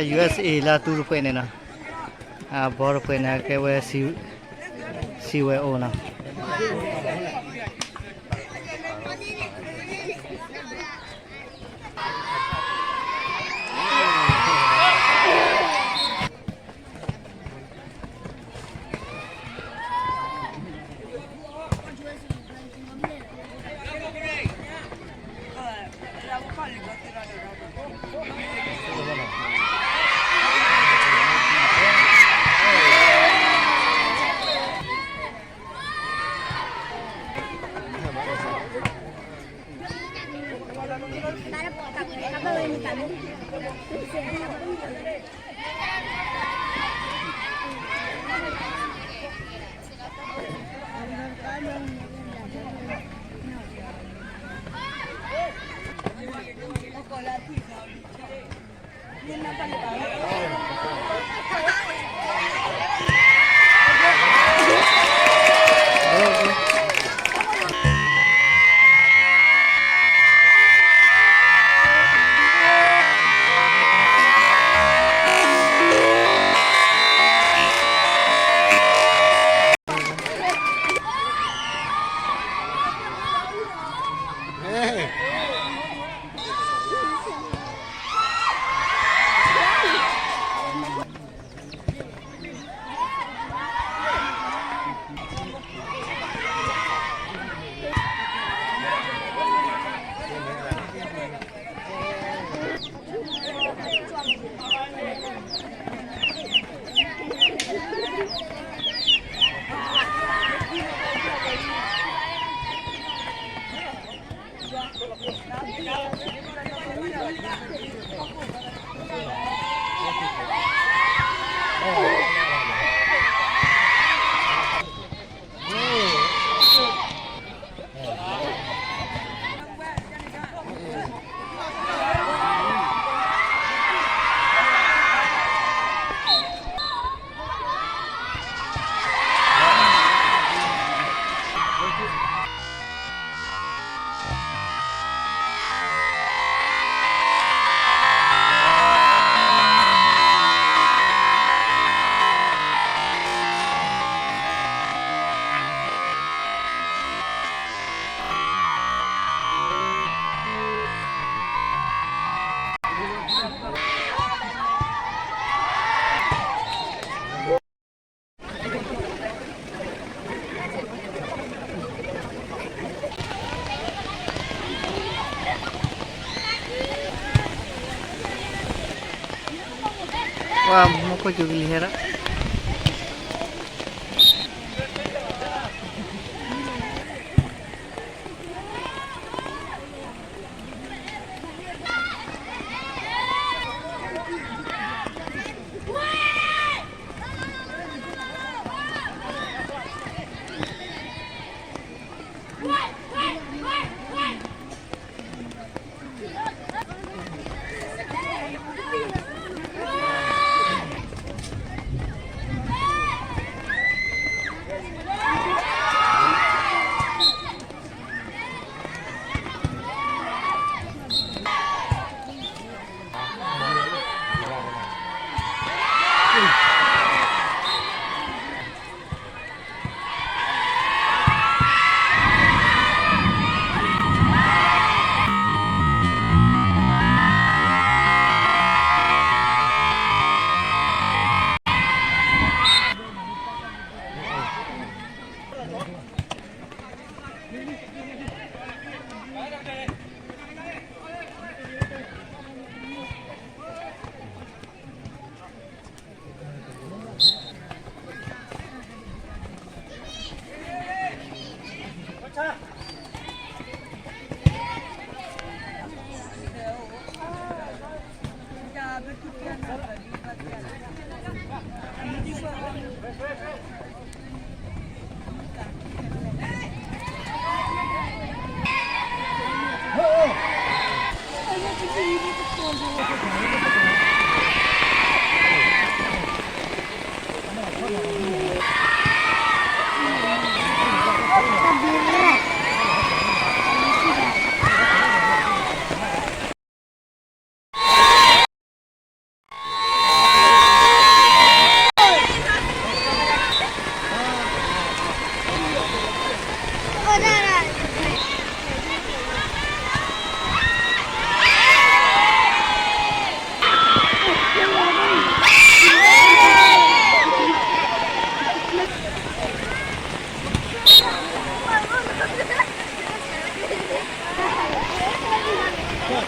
ယူႇအက်စ်ဢေး လၢအသူတဖှဲးန့ၣ်နီၤ, အဘီတဖှဲးန့ၣ် အကဲဝဲ စံးဝဲအိၣ်နီၤ. ပှၤမူခိၣ်စူၤကလံၤဟဲဒၣ်.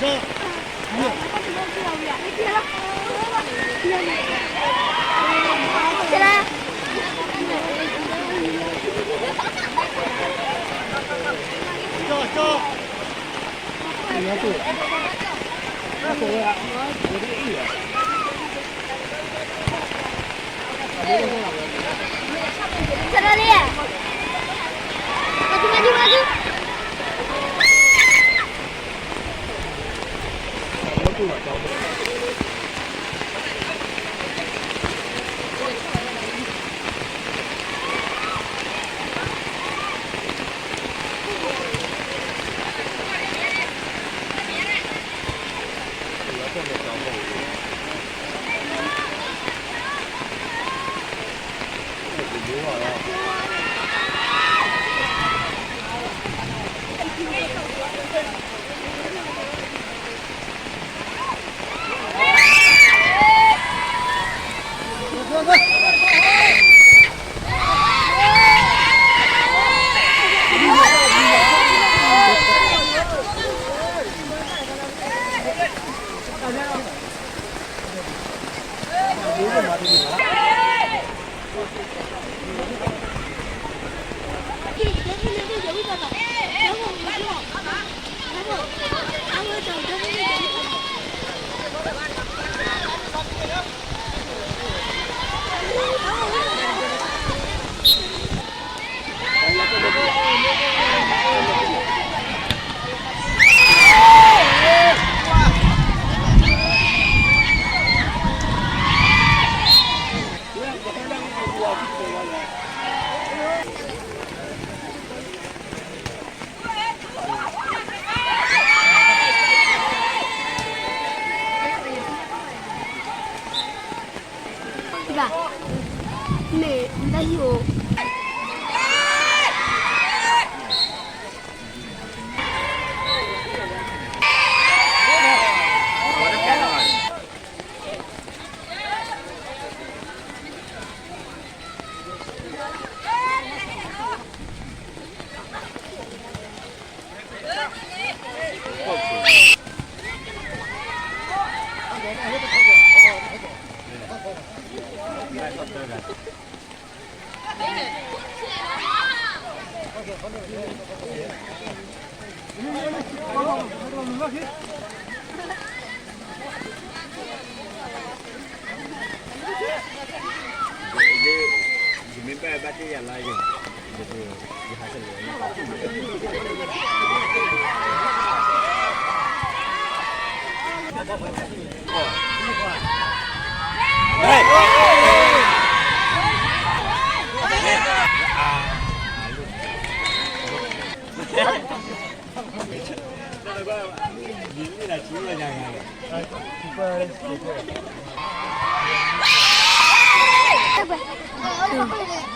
မ့ၢ်ဘၣ်ဟံၣ်အ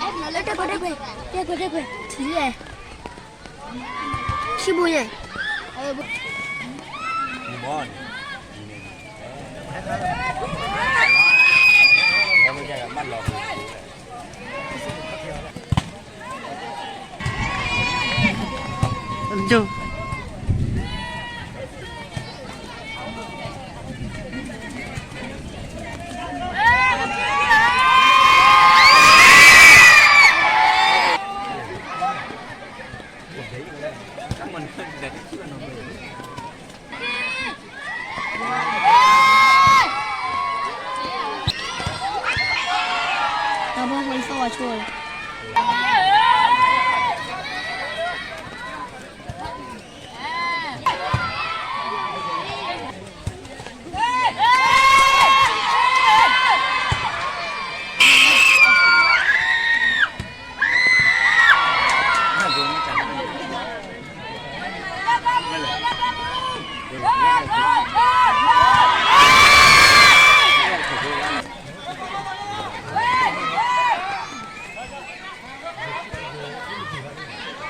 ိၣ် တဲကွဲး တဲကွဲး တဲကွဲး ထံၣ်လဲၣ် ခံဘိယဲၢ် တၢ်ဘီၣ်ဃိသီၣ်ဝါဆိၣ်လီ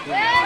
ၤ.